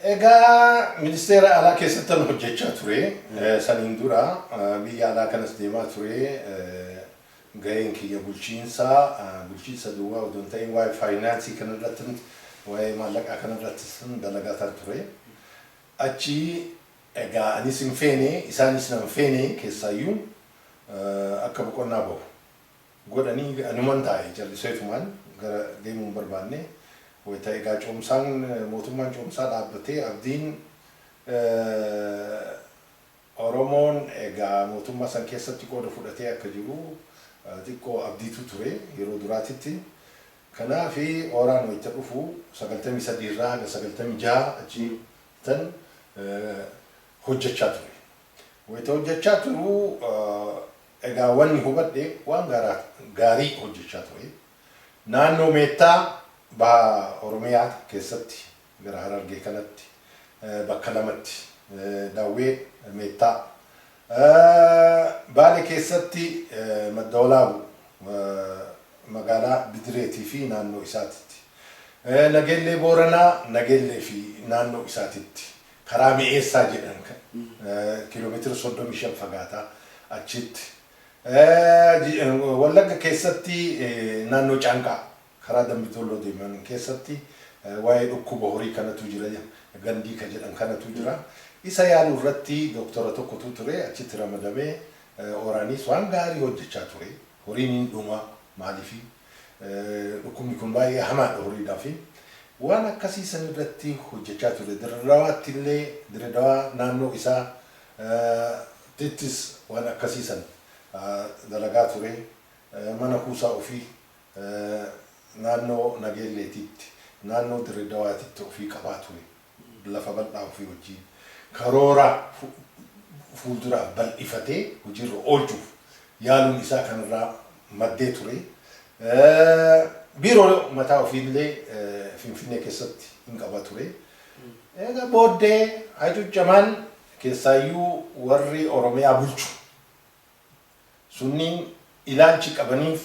Egaa ministeera alaa keessattan hojjechaa ture. Saniin dura biyya alaa kanas deemaa ture. Gaheen kiyya bulchiinsa, bulchiinsa duwwaa odoo hin ta'in waa'ee faayinaansii kanarratti, waa'ee maallaqaa kanarrattis dalagaataan ture. Achi egaa anis hin feene, isaanis nan feene, keessaayyuu akka boqonnaa bahu godhanii anuman taa'e calliseetumaan gara deemuu hin barbaanne. Wayita egaa coomsaan mootummaan coomsaa dhaabbatee abdiin Oromoon egaa mootummaa san keessatti qooda fudhatee akka jiru xiqqoo abdiitu ture yeroo duraatitti. Kanaaf ORAn wayita dhufu 93 irraa haga 96 achi tan hojjachaa ture. Wayita hojjachaa turu egaa wanni hubadhe waan gaarii hojjachaa ture. Naannoo Meettaa baha Oromiyaa keessatti gara Harargee kanatti bakka lamatti Daawwee, Meettaa. Baale keessatti Madda Walaabu magaalaa Bidireetii fi naannoo isaatitti. Nageellee Booranaa Nageellee fi naannoo isaatitti. Karaa Mi'eessaa jedhan kiiloomeetira 35 fagaata achitti. Wallagga keessatti naannoo Caanqaa karaa Dambi Dolloo deeman keessatti waa'ee dhukkuba horii kanatu jira, gandii ka jedhan kanatu jira. Isa yaaluu irratti doktora tokkotu ture, achitti ramadamee ORAnis waan gaarii hojjechaa ture. Horiin hin dhuma maaliifi dhukkubni kun baay'ee hamaadha horiidhaafi. Waan akkasii san irratti hojjechaa ture. Dirredawaatti illee Dirredawaa naannoo isaa tittis waan akkasii san dalagaa ture. Mana kuusaa ofii naannoo Nageelleetiitti, naannoo Dirre Dawaatitti ofii qabaa ture. Lafa bal'aa ofii wajjiin karoora fuulduraaf bal'ifatee hojiirra oolchuuf yaaluun isaa kanarraa maddee ture. Biiroo mataa ofiillee Finfinnee keessatti hin qaba ture. Egaa booddee hacuuccamaan keessaayyuu warri Oromiyaa bulchu sunniin ilaalchi qabaniif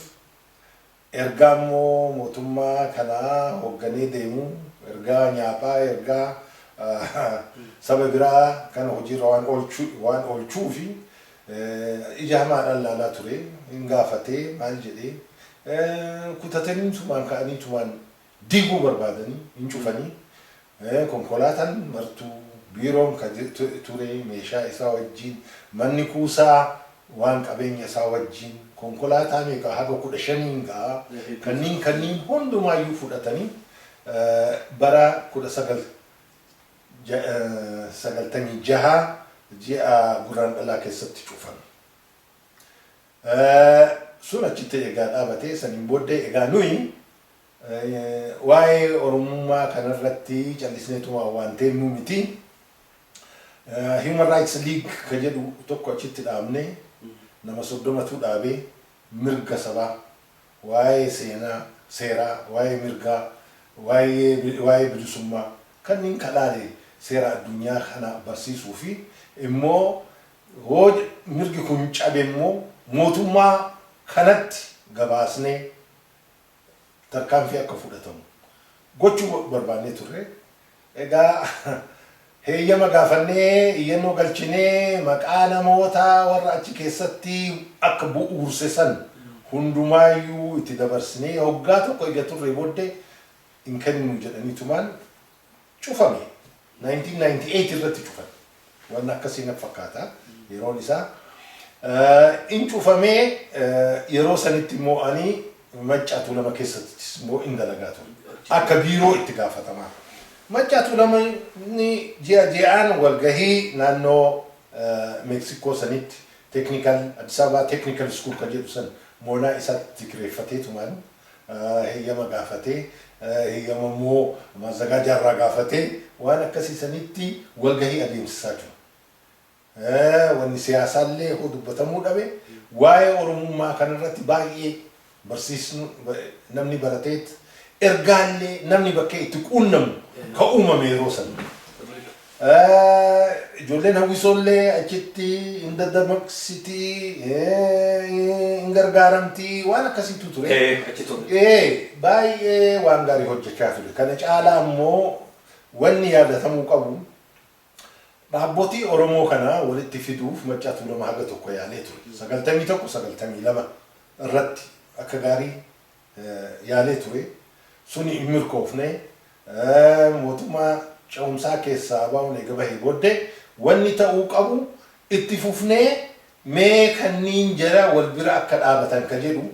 ergaa immoo mootummaa kanaa hoogganee deemu ergaa nyaaphaa, ergaa saba biraa kana hojiirra waan oolchu waan oolchuufi ija hamaadhaan laalaa ture. Hin gaafatee maal jedhee kutatanii tumaan ka'anii tumaan diiguu barbaadanii hin cufanii. Konkolaataan martuu, biiroon ka ture meeshaa isaa wajjiin, manni kuusaa waan qabeenya isaa wajjiin, konkolaataa meeqa haga 15n ga'a, kanniin kanniin hundumaayyuu fudhatanii bara 1996 ji'a Gurraandhalaa keessatti cufan. Sun achitti egaa dhaabatee saniin booddee egaa nuyi waa'ee Oromummaa kanarratti callisneetuma waan teennuu miti. Human Rights League ka jedhu tokko achitti dhaabne, nama 30tu dhaabee mirga sabaa, waa'ee seenaa, seeraa, waa'ee mirgaa, waa'ee bilisummaa kanniin ka laale seera addunyaa kana barsiisuu fi immoo hoo mirgi kun cabe immoo mootummaa kanatti gabaasnee tarkaanfii akka fudhatamu gochuu barbaannee turre. Egaa heeyyama gaafannee, iyyannoo galchinee, maqaa namoota warra achi keessatti akka bu'uurse san hundumaayyuu itti dabarsinee hoggaa tokko ega turree booddee hin kenninu jedhaniitumaan cufame. 1998 irratti cufan. Wanni akkasii natti fakkaata yeroon isaa. In cufamee yeroo sanitti immoo ani Maccaa Tuulama keessattis immoo in dalagaa ture. Akka biiroo itti gaafatamaa. Maccaa Tuulamni ji'a ji'aan walgahii naannoo Meeksikoo sanitti technical Addis Ababa Technical School kan jedhu san moonaa isaatti kireeffateetumaan heeyyama gaafatee, heeyyama immoo maazagaajaa irraa gaafatee waan akkasii sanitti walgahii adeemsisaa ture. Wanni siyaasaallee hoo dubbatamuu dhabe, waa'ee Oromummaa kanarratti baay'ee barsiisnu, namni barateet ergaallee namni bakkee itti quunnamu ka uumame yeroo sana. Ijoolleen hawwisoollee achitti hin daddamaqsiti, hin gargaaramti, waan akkasiitu ture. Achi ture. Baay'ee waan gaarii hojjechaa ture. Kana caalaa immoo wanni yaadatamuu qabu, dhaabbotii Oromoo kana walitti fiduuf Maccaa Tuulama haga tokko yaalee ture. 91, 92 irratti akka gaarii yaalee ture. Suni hin milkoofne. Mootummaa ce'umsaa keessaa ABO'n eega bahee booddee wanni ta'uu qabu itti fufnee mee kanniin jara wal bira akka dhaabatan ka jedhu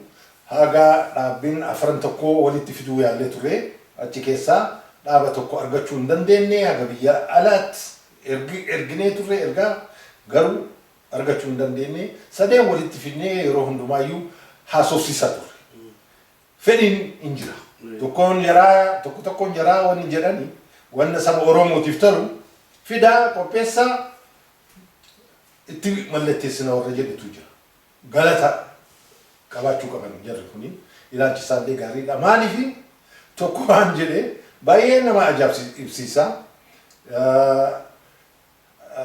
haga dhaabbiin afran tokko walitti fiduu yaallee ture. Achi keessaa dhaaba tokko argachuu hin dandeenye. Haga biyya alaatti erginee turre ergaa, garuu argachuu hin dandeenye. Sadeen walitti fidnee yeroo hundumaayyuu haasofsiisaa turre. Fedhiin hin jira. Tokkoon jaraa, tokko tokkoon jaraa wanni jedhani wanna saba Oromootiif tolu fidaa, qopheessaa, itti mallatteessina warra jedhutu jira. Galata qabaachuu qaban jarri kuni, ilaalchi isaallee gaariidha. Maaliif tokko waan jedhe baay'ee nama ajaa'ibsiisa.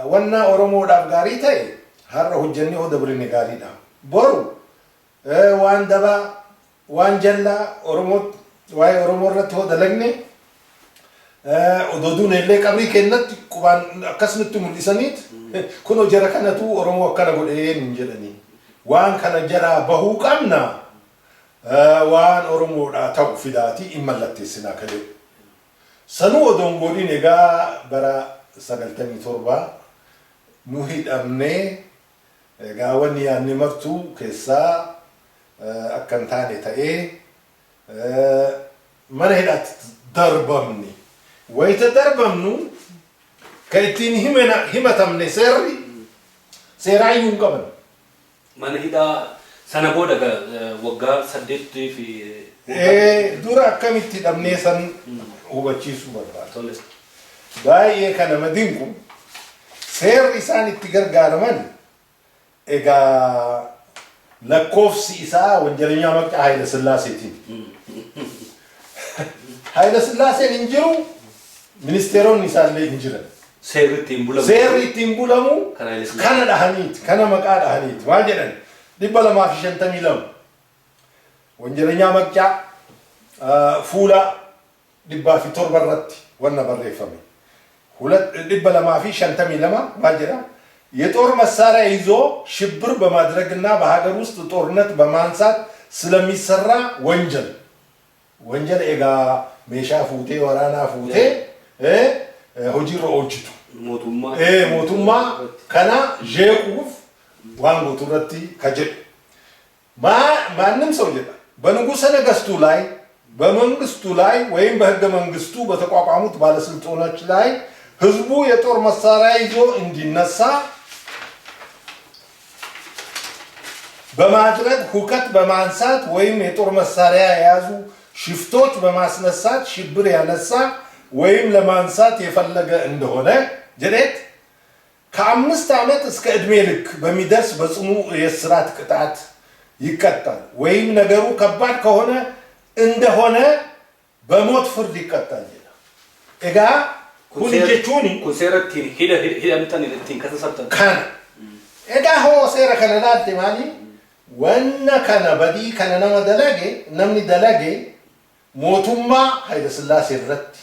Wanna Oromoodhaaf gaarii ta'e har'a hojjennee hoo dabrine gaariidha. Boru waan dabaa, waan jallaa Oromoo, waa'ee Oromoo irratti hoo dalagne, odoo duune illee qabrii kennatti qubaan akkasumatti mul'isaniit kunoo jara kanatu Oromoo akkana godhee hin jedhanii. Waan kana jalaa bahuu qabna, waan Oromoodhaa ta'u fidaatii hin mallatteessinaa ka jedhu. Sanuu odoo hin godhin egaa bara 97 nu hidhamnee, egaa wanni yaadne martuu keessaa akka hin taane ta'ee mana hidhaatti darbamne. Wayita darbamnu kan ittiin himatamne seerri seeraayyuu hin qaban. Mana hidhaa sana booda waggaa 8 fi Dura akkamitti hidhamnee san hubachiisuu barbaada. Baay'ee kan nama dinqu seerri isaan itti gargaaraman egaa lakkoofsi isaa ወንጀለኛ መቅጫ Haayila Sillaaseetiin. Haayila Sillaaseen hin jiru, ministeeronni isaallee hin jiran. Seerri ittiin bulamu. Seerri ittiin bulamu Kan Haayila Sillaasee. Kana dhahaniiti, kana maqaa dhahaniiti. Maal jedhan? 252 ወንጀለኛ መቅጫ fuula 107 irratti wanna barreeffame. 252 maal jedha? የጦር መሳሪያ ይዞ ሽብር በማድረግና በሀገር ውስጥ ጦርነት በማንሳት ስለሚሰራ ወንጀል። ወንጀል egaa meeshaa fuutee, waraanaa fuutee hojiirra oolchitu. Mootummaa. Mootummaa kana jeequuf waan gootu irratti ka jedhu. ማንም ሰው jedha በንጉሠ ነገሥቱ ላይ፣ በመንግስቱ ላይ ወይም በህገ መንግስቱ በተቋቋሙት ባለስልጣኖች ላይ ህዝቡ የጦር መሳሪያ ይዞ እንዲነሳ በማድረግ ሁከት በማንሳት ወይም የጦር መሳሪያ የያዙ ሽፍቶች በማስነሳት ሽብር ያነሳ ወይም ለማንሳት የፈለገ እንደሆነ jedheet ከ5 ዓመት እስከ ዕድሜ ልክ በሚደርስ በጽኑ የእስራት ቅጣት ይቀጣል፣ ወይም ነገሩ ከባድ ከሆነ እንደሆነ በሞት ፍርድ ይቀጣል ይላል። Egaa kun jechuun Kun seera ittiin hidhamtan, ittiin kasasabtan. Kana. Egaa hoo seera kana laalte maali? Wanna kana, badii kana nama dalage, namni dalage mootummaa Hayila Sillaasee irratti,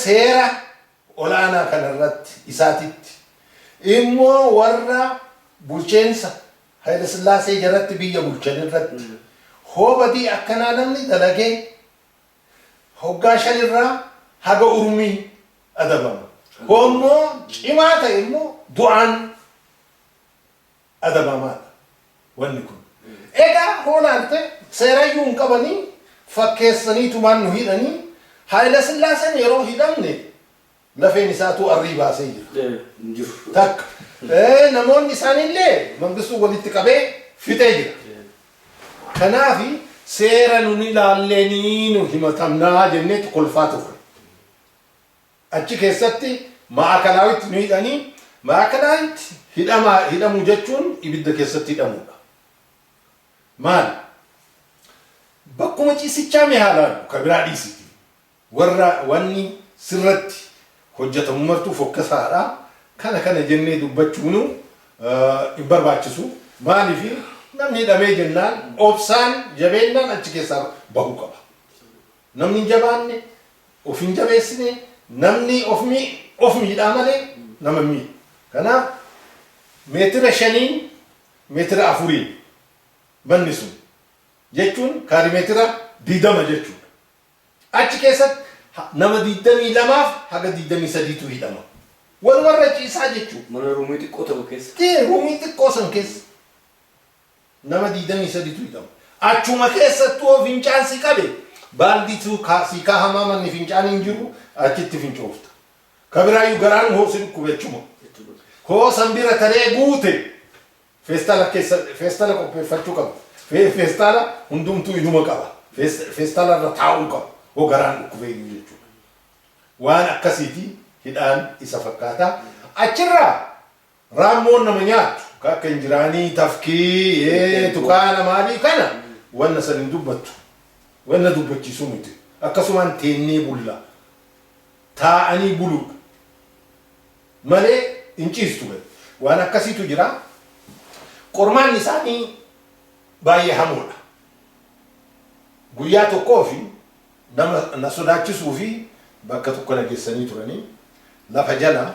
seera olaanaa kana irratti, isaatitti immoo warra bulcheensa Hayila Sillaasee jalatti biyya bulchan irratti hoo badii akkanaa namni dalagee hoggaa 5 irraa haga urmii adabama. Hoo immoo cimaa ta'e immoo du'aan adabamaadha wanni kun. Egaa hoolaalte seerayyuu hin qabanii, fakkeessaniitumaan nu hidhanii. Haayila Sillaaseen yeroo hidhamne lafeen isaatu arrii baasee jira. Hin jiru. Takka. Namoonni isaaniillee Mangistuu walitti qabee fixee jira. Kanaafi seera nun ilaalleenii nu himatamnaa jenneetu kolfaa turre. Achi keessatti Ma'akalaawitti nu hidhanii. Ma'akalaawitti hidhamaa, hidhamuu jechuun ibidda keessatti hidhamuudha. Maal? Bakkuma ciisichaa mee haa laallu, ka biraa dhiisiti. Warra wanni sirratti hojjetamu martuu fokkasaadha. Kana kana jennee dubbachuunu hin barbaachisu. Maaliif, namni hidhamee jennaan obsaan jabeennaan achi keessaa bahuu qaba. Namni hin jabaanne, of hin jabeessine, namni of miidhaa malee nama hin miidhu. Kanaaf meetira 5n meetira 4n manni sun jechuun kaarimeetira 20 jechuudha. Achi keessatti nama 22f haga 23tu hidhama. Walumarra ciisaa jechuudha. Mana ruumii xiqqoo tokko keessa. Ruumii xiqqoo san keessa nama 23tu hidhama. Achuma keessattuu hoo fincaan si qabe, baaldiitu sii kaahamaa, manni fincaan hin jiru, achitti fincoofta. Ka biraayyuu garaan hoo si dhukkube achuma. Hoo san bira taree guute, feestaala keessa, feestaala qopheeffachuu qaba. Feestaala hundumtuu inuma qaba. Feestaala irra taa'uu qaba. Hoo garaan dhukkubee iyyuu jechuudha. Waan akkasiiti hidhaan isa fakkaata. Achirraa raammoon nama nyaattu ka akka injiraanii, tafkii, tukaana maalii kana wanna san hin dubbattu. Wanna dubbachiisuu miti. Akkasumaan teennee bulla. Taa'anii buluudha. Malee hin ciistu gadi. Waan akkasiitu jira. Qormaanni isaanii baay'ee hamoodha. Guyyaa tokkoo fi nama na sodaachisuu fi bakka tokko na geessanii turanii, lafa jala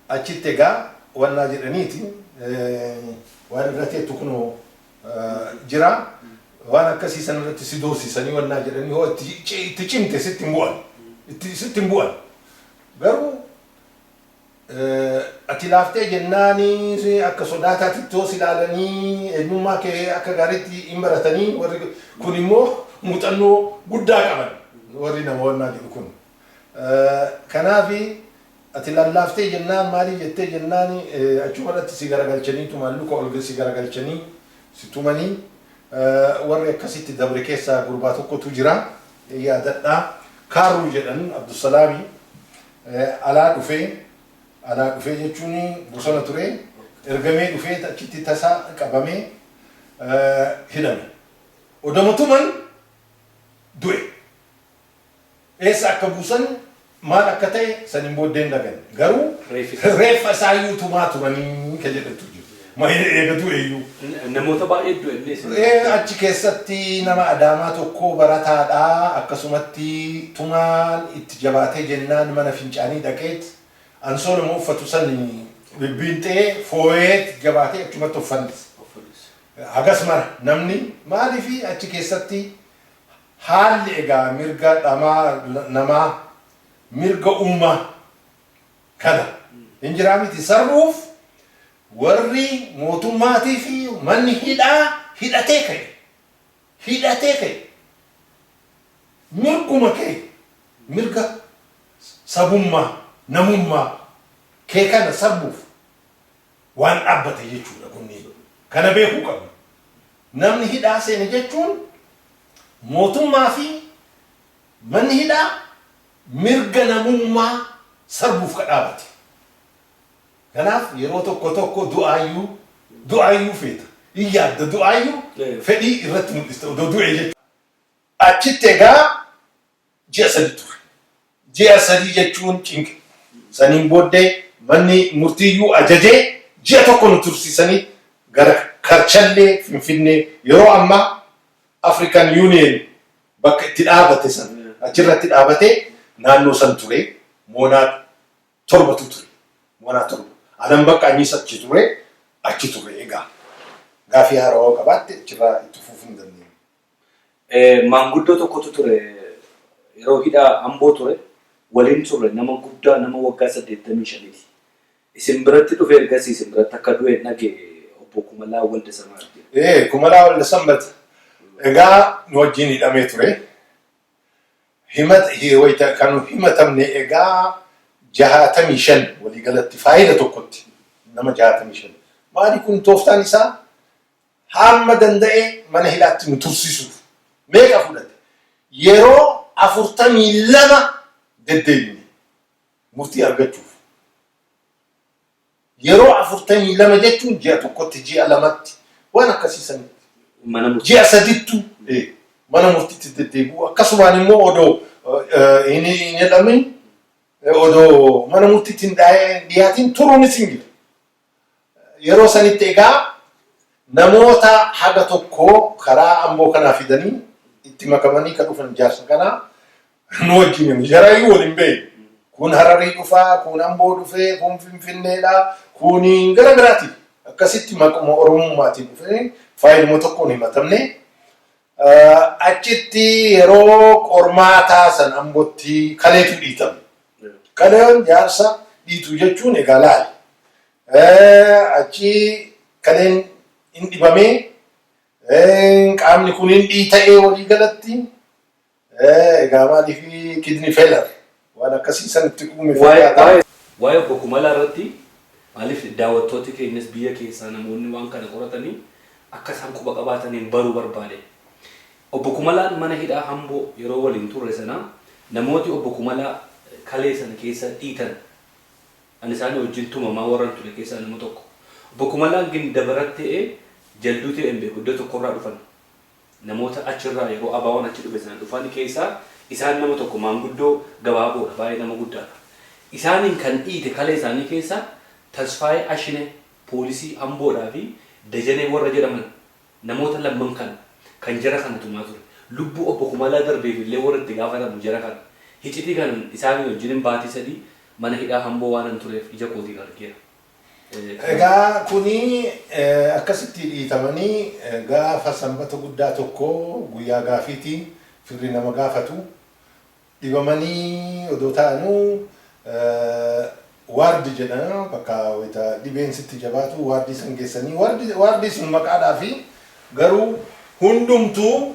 achitti. Egaa wannaa jedhaniiti, waan irra teettu kunoo jira, waan akkasii san irratti si doorsisanii wannaa jedhanii, hoo itti cimte sitti hin bu'an, sitti hin bu'an. Garuu ati laaftee jennaanii akka sodaataatti hoo si ilaalanii, eenyummaa kee akka gaariitti hin baratanii. Warri kun immoo muuxannoo guddaa qaban, warri nama wannaa jedhu kun. Kanaafi ati lallaaftee jennaan, maalii jettee jennaan, achuma irratti si garagalchanii tuman, luka ol si garagalchanii si tumanii. Warri akkasitti dabre keessaa gurbaa tokkotu jira, yaadadhaa, Kaarruu jedhan, Abdusalaamii. Alaa dhufee, alaa dhufee jechuun bosona ture, ergamee dhufee achitti tasa qabamee hidhame. Odoma tuman du'e. Eessa akka buusan, maal akka ta'e saniin booddee hin dhagan. Garuu reeffa isaayyuu tumaa turanii ka jedhetu jiru. Ma eega du'e iyyuu. Namoota baay'ee du'e illee isin. Achi keessatti nama Adaamaa tokko barataadha. Akkasumatti tumaan itti jabaatee jennaan mana fincaanii dhaqeet ansooluma uffatu san bibbiinxee fooyeet jabaatee achumatti uffannise. Hagas mara namni maaliifi achi keessatti haalli egaa mirga dhamaa namaa, mirga uumaa kana hin jiraa miti, sarbuuf warri mootummaatii fi manni hidhaa hidhatee ka'e, hidhatee ka'e. Mirguma kee, mirga sabummaa, namummaa kee kana sarbuuf waan dhaabbate jechuudha. Kunniin kana beekuu qabna. Namni hidhaa seene jechuun mootummaa fi manni hidhaa mirga namummaa sarbuuf ka dhaabate. Kanaaf yeroo tokko tokko du'aayyuu, du'aayyuu feeta. Hin yaadda, du'aayyuu fedhii irratti mul'ista odoo du'e jechuudha. Achitti egaa ji'a 3 ture. Ji'a 3 jechuun cinqe. Saniin booddee manni murtiiyyuu ajajee ji'a tokko nu tursiisanii gara Karchallee Finfinnee, yeroo ammaa African Union bakka itti dhaabate san, achirratti dhaabatee naannoo san ture. Moonaa torbatu ture. Moonaa 7. Alam Baqqaanyis achi ture. Achi ture egaa. Gaafii haarawaa qabaatte achirraa itti fufuu hin dandeenye. Maanguddoo tokkotu ture, yeroo hidhaa Amboo ture waliin turre, nama guddaa, nama waggaa 85ti. Isin biratti dhufe, ergasii isin biratti akka du'e dhage, obbo Kumalaa Walda Samaa jedhu. Kumalaa Waldasanbat egaa nu wajjin hidhamee ture. Wayita kan himatamne egaa 65 waliigalatti faayida tokkotti nama 65. Maali kun tooftaan isaa hamma danda'e mana hidhaatti nu tursiisuuf meeqa fudhate? Yeroo 42 deddeebine murtii argachuuf. Yeroo 42 jechuun ji'a tokkotti, ji'a lamatti, waan akkasii sanitti. Mana murtii. Ji'a sadittu mana murtiitti deddeebi'u, akkasumaan immoo odoo hin jedhamin, odoo mana murtiitti hin dhiyaatin turuunis hin jira. Yeroo sanitti egaa namoota haga tokko karaa Amboo kanaa fidanii itti makamanii kan dhufan jaarsa kanaa nu wajjin jaraayyuu waliin beeku. Kun Hararii dhufaa, kun Amboo dhufee, kun Finfinneedha, kun gara biraati. Akkasitti maquma Oromummaatiin dhufee faayiluma tokkoon himatamne. Achitti yeroo qormaataa san Ambootti kaleetu dhiitame. Kaleen jaarsa dhiitu jechuun egaa laali. Achi kaleen hin dhibamee, qaamni kun hin dhiita'ee walii galatti. Egaa maaliif kidney failure waan akkasii sanitti uume fakkaata. Waa'ee obbo Kumalaa irratti maaliif daawwattooti keenyas biyya keessaa namoonni waan kana qoratanii akka isaan quba qabaataniin baruu barbaade. Obbo Kumalaan mana hidhaa Amboo yeroo waliin turre sana namooti obbo Kumalaa kalee sana keessa dhiitan ani isaan wajjin tumamaa warran ture keessaa nama tokko. Obbo Kumalaan Gindabarat ta'ee Jalduu ta'ee hin beeku, iddoo tokkorraa dhufan. Namoota achirraa yeroo ABO'n achi dhufe sana dhufan keessaa isaan nama tokko, maanguddoo gabaaboodha, baay'ee nama guddaadha. Isaaniin kan dhiite kalee isaanii keessaa Tasfaayee Ashine poolisii Amboodhaa fi Dajanee warra jedhaman namoota lamman kana kan jara kana tumaa ture. Lubbuu obbo Kumalaa darbeef illee warra itti gaafatamu jara kana. Hicitii kan isaanii wajjin baatii 3 mana hidhaa Amboo waan tureef ija kootiin argeera. Egaa kuni akkasitti dhiitamanii gaafa Sanbata guddaa tokko guyyaa gaafiitiin firri nama gaafatu dhibamanii odoo ta'anuu waardi jedhama, bakka wayita dhibeen sitti jabaatu waardii san geessanii, waardii sun maqaadhaa fi garuu hundumtuu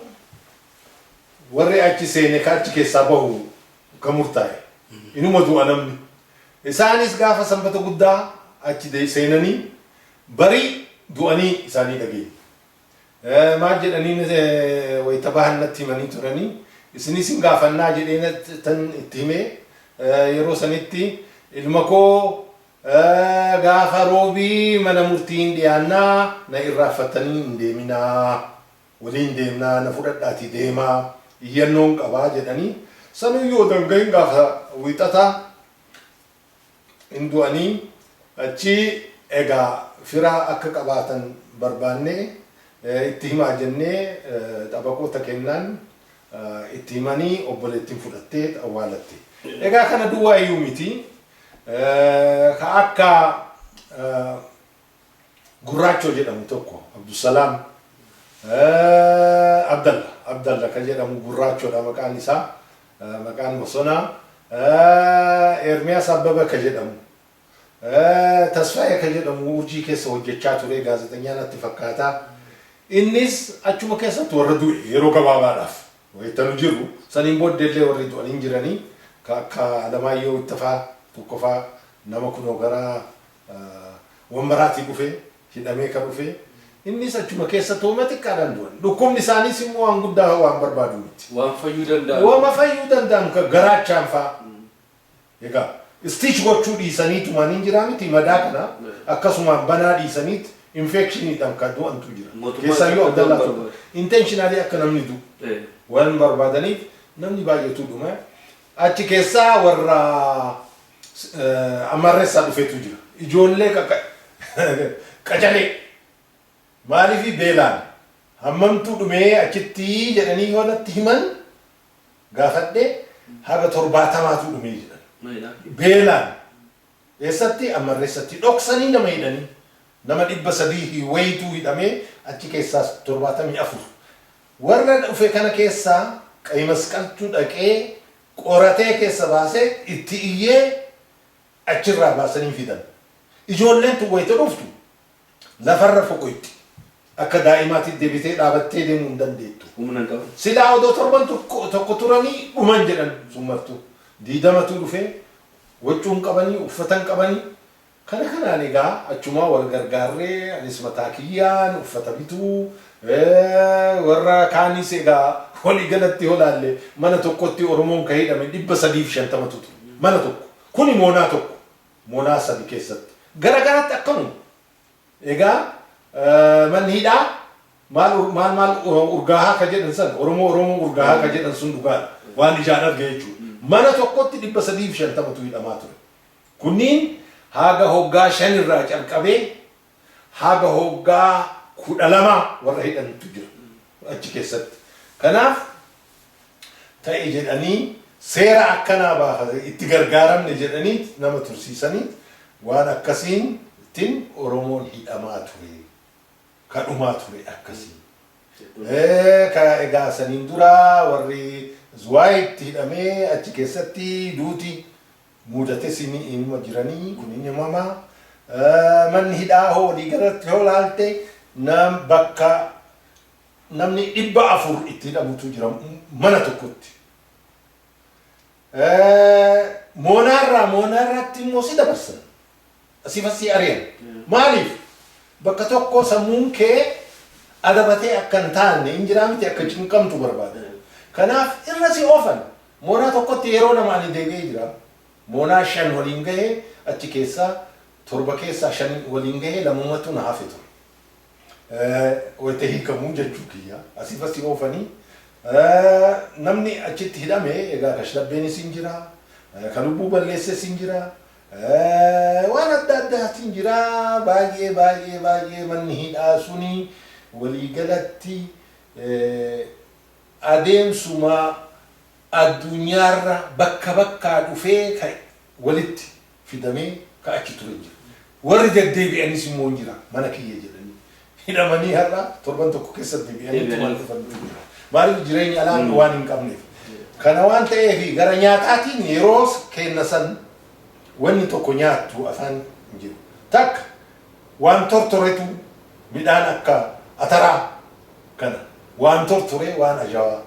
warri achi seene ka achi keessaa bahu ka murtaa'e inuma du'a namni. Isaanis gaafa Sanbata guddaa achi seenanii barii du'anii isaanii dhageenya. Maal jedhanii wayita bahan natti himanii turanii, isinis hin gaafannaa jedhee tan itti himee, yeroo sanitti ilma koo gaafa Roobii mana murtii hin dhiyaannaa, na irraanfattanii hin deeminaa, waliin deemnaa, na fudhadhaatii deemaa, iyyannoon qabaa jedhanii, sanuyyuu odoo hin gahin gaafa Wiixataa hin du'anii. Achi egaa fira akka qabaatan barbaannee itti himaa jennee xabaqoota kennaan itti himanii obboleettiin fudhattee awwaalatte. Egaa kana duwwaa iyyuu miti. Ka akka Gurraachoo jedhamu tokko, Abdusalaam Abdalla ka jedhamu, Gurraachoodha maqaan isaa, maqaan bosonaa, Ermiyaas Abbaba ka jedhamu, Tasfaayee ka jedhamu Urjii keessa hojjechaa ture, gaazexeessaa natti fakkaata. Innis achuma keessatti warra du'e yeroo gabaabaadhaaf wayita nu jiru saniin booddeellee warri du'anii hin jiranii, ka akka Alamaayyoo Ittafaa tokkofaa, nama kunoo gara Wambaraatii dhufe, hidhamee ka dhufe, innis achuma keessa tooma xiqqaadhaan du'an. Dhukkubni isaaniis immoo waan guddaa waan barbaadu miti. Waan fayyuu danda'an. Waama fayyuu danda'an ka garaachaan faa. Egaa stitch gochuu dhiisaniitumaan hin jiraa miti, madaa kana akkasumaan banaa dhiisaniit infectioniidhaan ka du'antu jira. Mootummaan Keessaayyuu akka Abdallaa du'an tokko. barbaada. Intentionally akka namni du'u waan barbaadaniif namni baay'eetu dhume. Achi keessaa warra Amarreessaa dhufeetu jira. Ijoollee qacalee maaliif beelaan hammamtuu dhumee achitti jedhanii yoo natti himan gaafadhee haga 70tu dhumee jedhan. Maalidha? Beelaan eessatti Amarreessatti dhoksanii nama hidhanii nama 300 wayituu hidhamee achi keessaas 74. Warra dhufe kana keessaa Qayi Masqaltuu dhaqee qoratee keessa baasee itti iyyee achirraa baasanii fidan. Ijoolleen tun wayita dhuftu lafarra foqoyti. Akka daa'imaatti deebitee dhaabattee deemuu hin dandeettu. Humna hin qaban. Silaa odoo torban tokko turanii dhuman jedhan sun martuu. 20tu dhufee, waccuu hin qabanii, uffata hin qabanii. Kana kanaan egaa achumaa wal gargaarree, anis mataa kiyyaan uffata bituu, warra kaanis egaa walii galatti holaalle, mana tokkotti Oromoon kan hidhame 350tu ture. Mana tokko. Kuni moonaa tokko. Moonaa sadi keessatti. Gara garatti akkanuma. Egaa manni hidhaa maal maal maal urgaahaa ka jedhan san, Oromoo Oromoo urgaahaa ka jedhan sun dhugaadha. Waan ijaan arge jechuudha. Mana tokkotti 350tu hidhamaa ture. Kunniin haga hoggaa 5 irraa calqabee haga hoggaa 12 warra hidhantu jira achi keessatti. Kanaaf ta'e jedhanii seera akkanaa baafate itti gargaaramne jedhanii nama tursiisanii, waan akkasiin ittiin Oromoon hidhamaa ture. Kadhumaa ture akkasii. Ka egaa saniin dura warri Zuwaayitti hidhamee achi keessatti duuti mudates inuma jiranii, kun hin himamaa. Manni hidhaa hoo walii galatti hoo laalte, nam bakka namni 400 itti hidhamutu jira mana tokkotti. Moonaarraa moonaarraatti immoo si dabarsan. Asiif asii ari'an. Maaliif? Bakka tokko sammuun kee adabatee akka hin taanne, hin jiraa miti, akka cinqamtu barbaada. Kanaaf irra si oofan. Moonaa tokkotti yeroo 2 ani deebi'ee jira. Moonaa shan waliin gahee, achi keessaa torba keessaa shan waliin gahee, lamumatu na hafe ture. Wayita hiikamuu jechuu kiyya. Asiif asii oofanii namni achitti hidhame egaa kashlabbeenis hin jira. Ka lubbuu balleesses hin jira. Waan adda addaatiin jira. Baay'ee baay'ee baay'ee manni hidhaa suni waliigalatti adeemsuma addunyaarra bakka bakkaa dhufee ka walitti fidamee ka achi ture jira. Warri deddeebi'anis immoo hin jira, mana kiyya jedhanii. Hidhamanii har'a torban tokko keessatti deebi'anii tumaan dhufantu jira. Maaliif? Jireenya alaa waan hin qabneef. Kana waan ta'eef gara nyaataatiin yeroo kenna san wanni tokko nyaattu afaan hin jiru. Takka waan tortoretu, midhaan akka ataraa kana waan tortore, waan ajawaa.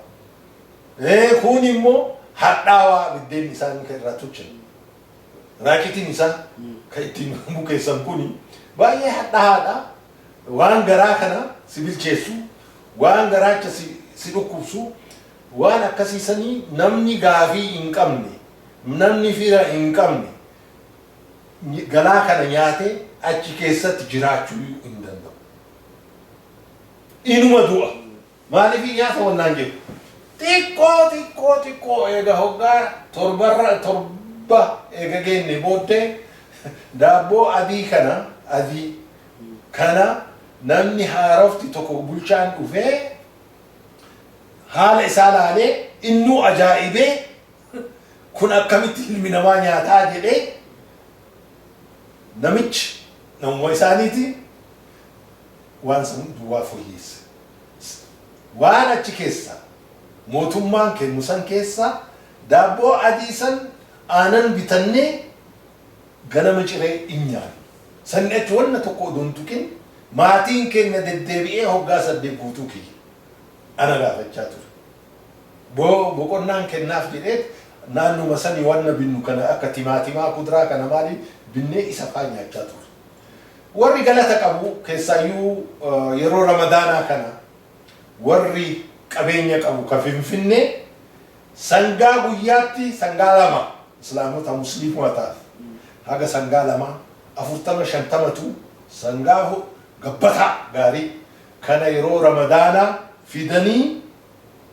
Kun immoo hadhaawaa, biddeenni isaan kan irraa tolchan. Raacitiin isaa kan ittiin bukeessan kuni baay'ee hadhaahaadha. Waan garaa kana si bilcheessu, waan garaacha si dhukkubsu, waan akkasiisanii namni gaafii hin qabne, namni fira hin qabne galaa kana nyaatee achi keessatti jiraachuu hin danda'u. Inuma du'a. Maaliif? Nyaata wannaan jedhu. Xiqqoo xiqqoo xiqqoo eega hoggaa torbarra 7 eega geenne booddee daabboo adii kana, adii kana namni haarofti tokko, bulchaan dhufee haala isaa laalee, innuu ajaa'ibee, kun akkamitti ilmi namaa nyaataa jedhee, namichi namuma isaaniiti waan san duwwaa fooyyeesse. Waan achi keessa mootummaan kennu san keessa daabboo adii san aanan bitannee ganama ciree hin nyaannu. Sanni achi wanna tokko odoo hin tuqin maatiin keenya deddeebi'ee hoggaa 8 guutuu kiyya ana gaafachaa ture. Boqonnaan kennaaf jedheet naannuma sanii wanna binnu kana akka timaatimaa, kuduraa kana maali binnee isa faa nyaachaa ture. Warri galata qabu, keessaayyuu yeroo Ramadaanaa kana, warri qabeenya qabu ka Finfinnee sangaa guyyaatti sangaa lama islaamota musliimotaaf haga sangaa lama 40 50tu sangaa gabbataa gaarii kana yeroo Ramadaanaa fidanii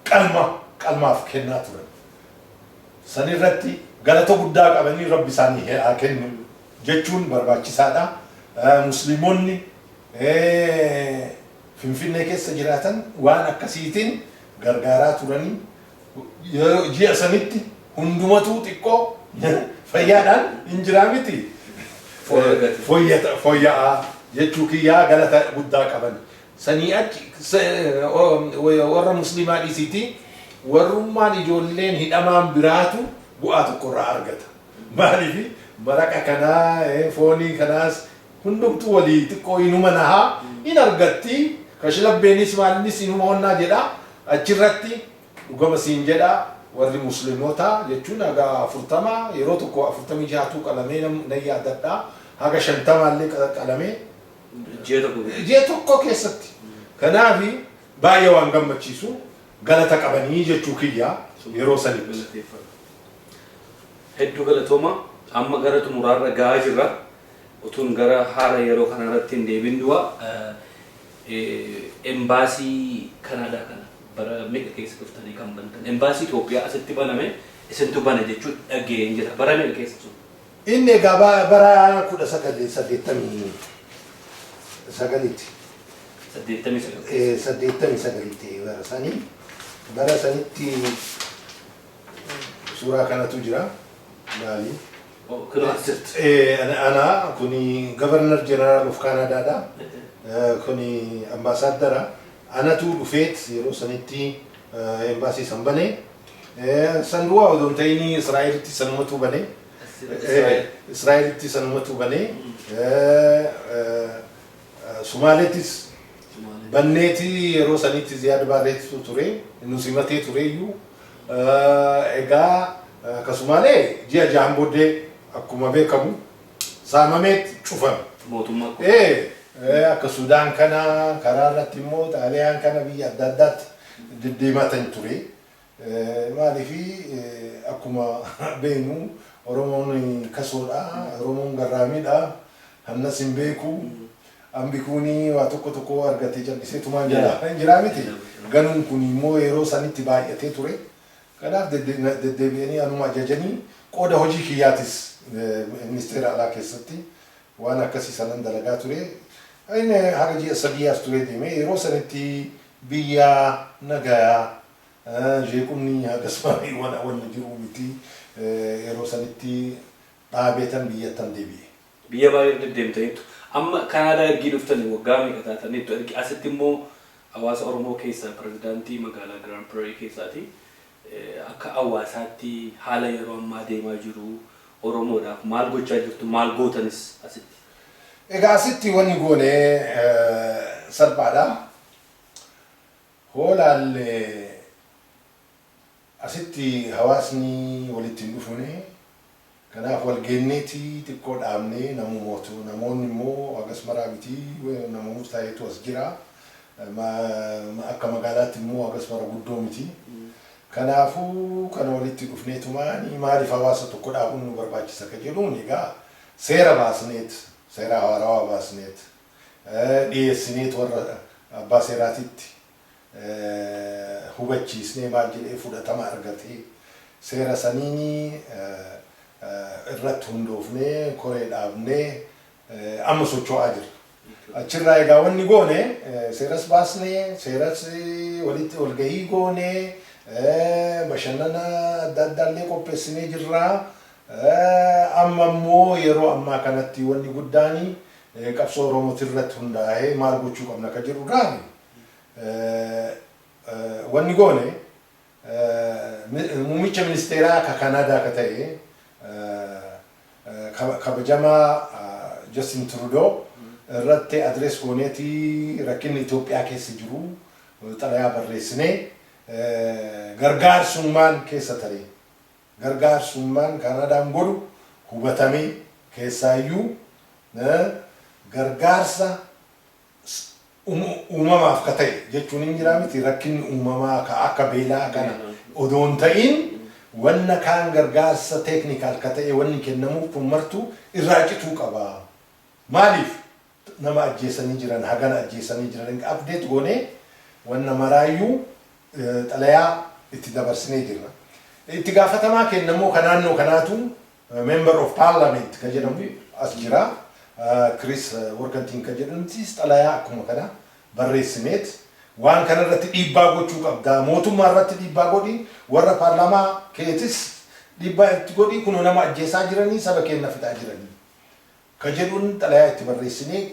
qalma qalmaaf kennaa turan. Sanirratti galata guddaa qabanii Rabbi isaanii haa kennu jechuun barbaachisaadha. Musliimonni Finfinnee keessa jiraatan waan akkasiitiin gargaaraa turanii, yeroo ji'a sanitti hundumatu xiqqoo fayyaadhaan hin jiraa miti. Fooyya'aa jechuu kiyyaa, galata guddaa qaban. Sanii achi warra musliimaa dhiisiiti, warrummaan ijoolleen hidhamaan biraatu bu'aa tokkorraa argata. Maaliif? Maraqa kanaa, foonii kanaas hundumtuu walii xiqqoo inuma nahaa hin argatti. Kashlabbeenis maalinnis inuma onnaa jedha. Achirratti dhugama siin jedha, warri musliimotaa jechuun haga 40, yeroo tokko 46tu qalamee nan yaadadha. Haga 50llee qalamee. Ji'a tokko. Ji'a tokko keessatti. Kanaafi baay'ee waan gammachiisu, galata qabanii jechuu kiyya yeroo sanitti. Galateeffadha. Hedduu galatooma. Amma gara xumuraarra gahaa jirra. Utuun gara haala yeroo kanarratti hin deebin dura, embaasii Kanaadaa kana bara meeqa keessa dhuftanii kan bantan? Embaasii Itoophiyaa asitti baname isintu bane jechuun dhageen jira. Bara meeqa keessa sun? Inni egaa bara 1989tti. 89. 89tti bara sanii. Bara sanitti suuraa kanatu jira. Maali? Kunoo as jirtu. Ana kuni Governor General of Canadaadha. Kuni ambaasaadara. Anatu dhufeet yeroo sanitti embaasii san bane. San duwwaa odoo hin ta'in Israa'elitti sanumatu bane. Israa'elitti sanumatu bane. Sumaaleettis banneeti, yeroo sanitti Ziyaad Baareetu ture. Nu simatee ture iyyuu. Egaa akkasumaalee ji'a 6n booddee akkuma beekamu saamameet cufame. Mootummaa. Akka Sudaan kana karaa irratti immoo Xaaliyaan kana biyya adda addaatti deddeemaa tan ture. Maaliifi, akkuma beeknu Oromoon kasoodha, Oromoon garraamiidha, hannas hin beeku. Ambi kuni waa tokko tokko argatee callisee tumaan jala hin jiraa miti. Ganuun kun immoo yeroo sanitti baay'atee ture. Kanaaf deddeebi'anii anuma ajajanii, qooda hojii kiyyaatis ministeera alaa keessatti waan akkasii sanan dalagaa ture. Inni haga ji'a 3 as ture deeme. Yeroo sanitti biyya nagayaa, jeequmni hagas waan jiru miti. Yeroo sanitti dhaabeetan biyyattan deebi'e. Biyya baay'ee deddeemtaniittu. Amma Kanaadaa ergii dhuftanii waggaa meeqa taataniittu? Ergi asitti immoo hawaasa Oromoo keessaa pirezidaantii magaalaa Grand Prairie keessaati. Akka hawaasaatti haala yeroo ammaa deemaa jiru Oromoodhaaf maal gochaa jirtu, maal gootanis asitti? Egaa asitti wanni goone salphaadha. Hoolaallee asitti hawaasni walitti hin dhufne. Kanaaf wal geenneeti xiqqoo dhaabnee namumootu, namoonni immoo hagas maraa miti, nama murtaa'eetu as jira. Akka magaalaatti immoo hagas mara guddoo miti. Kanaafuu kana walitti dhufneetumaani maaliif hawaasa tokko dhaabuun nu barbaachisa ka jedhuun, egaa seera baasneet, seera haarawaa baasneet dhiyeessineet, warra abbaa seeraatitti hubachiisnee, maal jedhee fudhatama argatee, seera saniini irratti hundoofnee koree dhaabnee amma socho'aa jirra. Achirraa egaa wanni goone, seeras baasnee, seeras walitti walgahii goone, bashannana adda addaallee qopheessinee jirra. Amma immoo yeroo ammaa kanatti wanni guddaani qabsoo Oromooti irratti hundaa'ee maal gochuu qabna ka jedhurraa wanni goone, muummicha ministeeraa ka Kanaadaa ka ta'e kabajamaa Justin Trudeau irratti address gooneeti, rakkinni Itoophiyaa keessa jiru xalayaa barreessinee, gargaarsummaan keessa taree, gargaarsummaan Kaanaadaan godhu hubatamee, keessaayyuu gargaarsa uumamaaf ka ta'e jechuun hin jiraa miti, rakkinni uumamaa ka akka beelaa kana odoo hin ta'in, wanna kaan gargaarsa technical ka ta'e wanni kennamuuf kun martuu irraa cituu qaba. Maaliif, nama ajjeesanii jiran, hagana ajjeesanii jiran, update goonee wanna maraayyuu xalayaa itti dabarsinee jirra. Itti gaafatamaa kennamoo ka naannoo kanaatu member of parliament ka jedhamu as jira. Chris Warkentin ka jedhamtis xalayaa akkuma kana barreessineet, waan kana irratti dhiibbaa gochuu qabda, mootummaa irratti dhiibbaa godhi, warra paarlaamaa keetis dhiibbaa itti godhi, kun nama ajjeesaa jiranii, saba keenya fixaa jiranii ka jedhuun xalayaa itti barreessinee,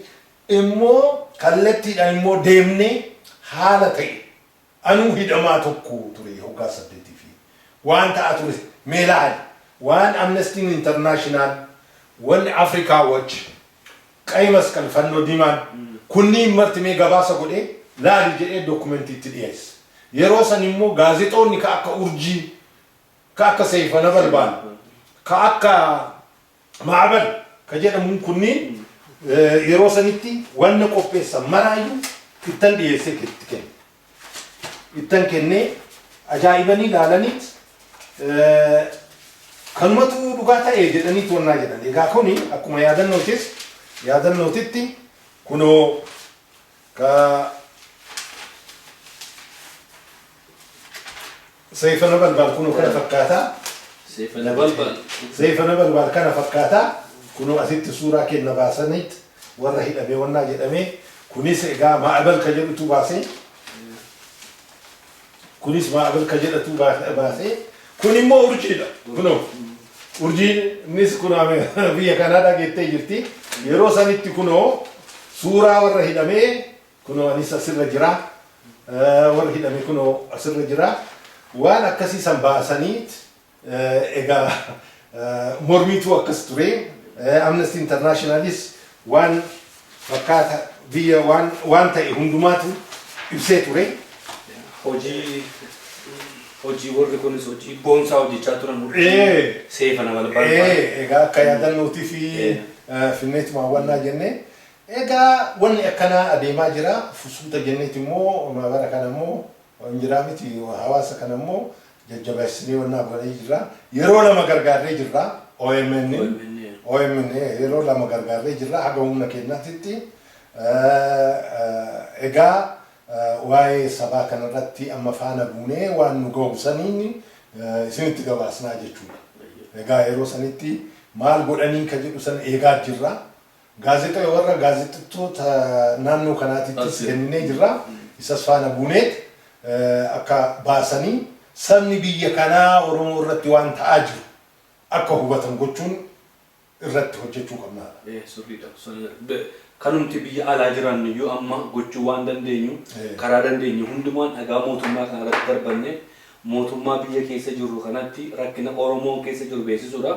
immoo kallattiidhaan immoo deemnee haala ta'e, anuu hidhamaa tokko ture hoggaa 8 fi waan ta'aa ture meelaali, waan Amnesty International, wanni Africa Watch, ቀይ መስቀል, fannoo diimaan kunniin marti mee gabaasa godhee Laali jedhee dookumentii itti dhiyeesse. Yeroo san immoo gaazexoonni ka akka Urjii, ka akka Seeyfana Balbaal, ka akka Maabal ka jedhamuun kunniin yeroo sanitti wanna qopheessan maraayyuu ittan dhiyeessee itti kenne. Ittan kennee ajaa'ibanii ilaalaniit kanumatu dhugaa ta'e jedhaniit wannaa jedhan. Egaa kuni akkuma yaadannootis yaadannootitti kunoo ka Seeyfana Balbaal kunoo kana fakkaataa. Seefana Balbal. Seeyfana Balbaal kana fakkaataa. Kunoo asitti suuraa kenna baasaniit warra hidhamee wannaa jedhamee, kunis egaa Maa'abal ka jedhutu baasee, kunis Maa'abal ka jedhatu baasee, kun immoo Urjiidha. Kunoo Urjiinis kun biyya Kanaadaa geettee jirti. Yeroo sanitti kunoo suuraa warra hidhamee, kunoo anis asirra jira, warra hidhame kunoo asirra jira. Waan akkasii san baasaniit egaa mormiitu akkas ture. Amnesty Internationalis waan fakkaata biyya waan ta'e hundumaatu ibsee ture. Hojii warri kunis hojii boonsaa hojjechaa turan. Seefana Balbal. Egaa akka yaadannootii fi finneetuma hawwannaa jennee, egaa wanni akkanaa adeemaa jira. Fusuuta jenneeti immoo maabara kana immoo injiraa miti, hawaasa kana immoo jajjabeessinee wannaa godhee jirra. Yeroo lama gargaarree jirra OMN. OMN yeroo lama gargaarree jirra haga humna keenyaatitti. Egaa waa'ee sabaa kanarratti amma faana buunee waan nu gahu saniin isinitti gabaasnaa jechuudha. Egaa yeroo sanitti maal godhanii ka jedhu san eegaa jirra. Gaazexaa warra gaazexeessitoota naannoo kanaatittis kenninee jirra. Isas faana buuneet akka baasanii sabni biyya kanaa Oromoo irratti waan ta'aa jiru akka hubatan gochuun irratti hojjechuu qabnaadha. Sirriidha. Kanumti biyya alaa jiran iyyuu amma gochuu waan dandeenyu, karaa dandeenyu hundumaan dhagaa mootummaa kana irratti darbanne mootummaa biyya keessa jirru kanatti rakkina Oromoon keessa jiru beeksisuudha.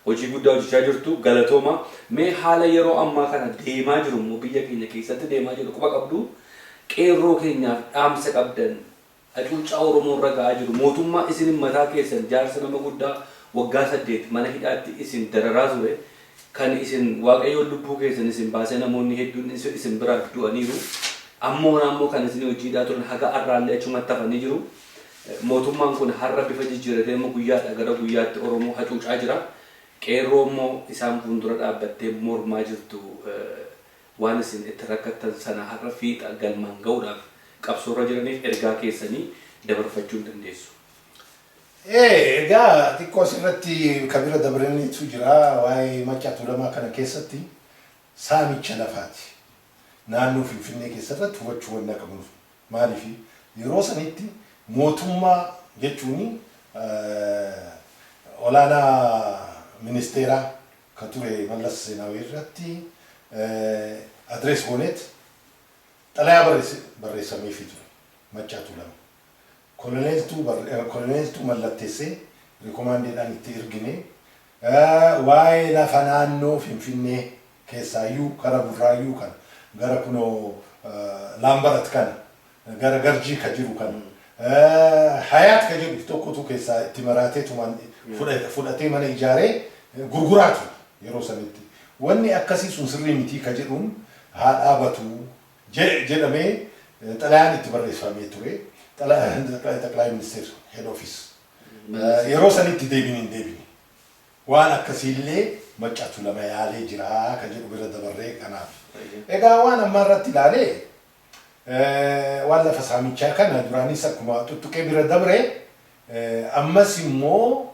Hojii guddaa hojjechaa jirtu, galatooma. Mee haala yeroo ammaa kana deemaa jiru immoo, biyya keenya keessatti deemaa jiru quba qabdu, qeerroo keenyaaf dhaamsa qabdan, hacuuccaa Oromoo irra ga'aa jiru, mootummaa isin mataa keessan jaarsa nama guddaa waggaa 8 mana hidhaatti isin dararaa ture, kan isin Waaqayyoon lubbuu keessan isin baasee, namoonni hedduun isin biraa du'aniiru. Ammoo ammoo kan isin hojiidhaa turan haga har'aallee achumatti hafanii jiru. Mootummaan kun har'a bifa jijjiiratee immoo guyyaadha gara guyyaatti Oromoo hacuucaa jira. Qeerroo immoo isaan fuuldura dhaabbattee mormaa jirtu, waan isin itti rakkattan sana har'a fiixa galmaan ga'uudhaaf qabsoorra jiraniif ergaa keessanii dabarfachuu hin dandeessu. Egaa xiqqoo asirratti kabira dabraniitu jira. Waa'ee Macca Tuulamaa kana keessatti saamicha lafaati. Naannoo Finfinnee keessatti hubachuu wanna qabnuuf. Maaliif yeroo sanitti mootummaa jechuun olaanaa ministeeraa ka ture Mallas Zeenaawii irratti address gooneet xalayaa barreessameefii ture Macca Tuulama. Koloneeltuu mallatteessee recommandeedhaan itti ergine, waa'ee lafa naannoo Finfinnee keessaayyuu kara Burraayyuu kana, gara kunoo Laambarat kana, gara Garjii ka jiru kana, Hayaat ka jedhu tokkotu keessaa itti maraatee tumaan fudhatee mana ijaaree gurguraa ture yeroo sanitti. Wanni akkasii sun sirrii mitii ka jedhuun haa dhaabatu jedhamee xalayaan itti barreeffamee ture. Xaqilaa ministeer head office. Yeroo sanitti deebin hin deebine. Waan akkasiillee Macca Tuulama yaalee jira ka jedhu bira dabarree kanaaf. Egaa waan ammaa irratti ilaalee waan lafa saamichaa kana duraanis akkuma tuttuqee bira dabre, ammas immoo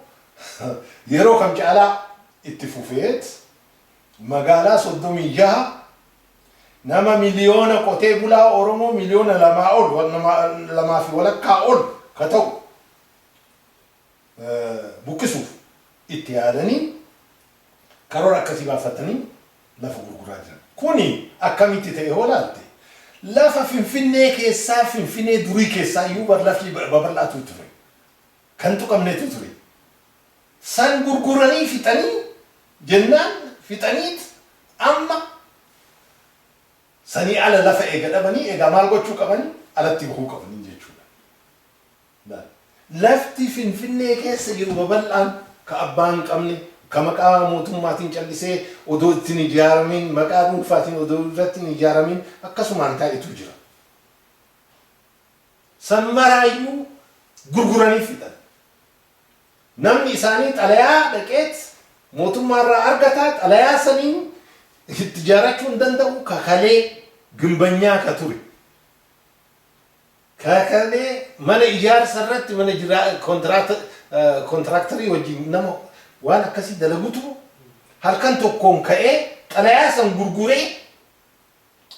yeroo kam caalaa itti fufeet magaalaa 36 nama miliyoona, qotee bulaa Oromoo miliyoona 2 ol, 2.5 ol ka ta'u buqqisuuf itti yaadanii karoora akkasii baafatanii lafa gurguraa jiran. Kuni akkamitti ta'e hoo laalte, lafa Finfinnee keessaa, Finfinnee durii keessaa iyyuu bar lafti babal'aatu ture. Kan tuqamnetu ture. San gurguranii fixanii jennaan fixaniit amma Sanii ala lafa eega dhabanii egaa maal gochuu qabanii? Alatti bahuu qabanii jechuudha. Lafti Finfinnee keessa jiru babal'aan ka abbaa hin qabne, ka maqaa mootummaatiin callisee odoo itti hin ijaaramin, maqaa dhuunfaatiin odoo irratti hin ijaaramin akkasumaan taa'etu jira. San maraayyuu gurguranii fixan. Namni isaanii xalayaa dhaqeet mootummaarraa argata, xalayaa saniin itti ijaarachuu hin danda'u, kakalee gimbanyaa ka ture. Kakalee mana ijaarsa irratti mana jiraa kontiraaktarii wajjin nama waan akkasii dalagutu halkan tokkoon ka'ee xalayaa san gurguree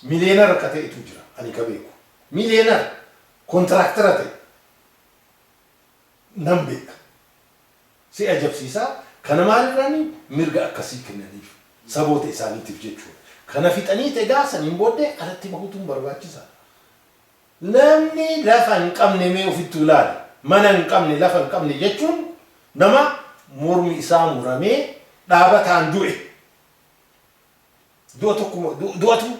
miliyeenara ka ta'etu jira, ani ka beeku. Miliyeenara kontiraaktara ta'e nan beeka. Si ajabsiisaa kana maalirraani mirga akkasii kennaniif saboota isaaniitiif jechuudha. Kana fixanii egaa saniin booddee alatti bahuutu barbaachisaadha. Namni lafa hin qabne, mee ofittuu ilaali. Mana hin qabne, lafa hin qabne jechuun nama mormi isaa muramee dhaabataan du'e. Du'a tokkuma du'atu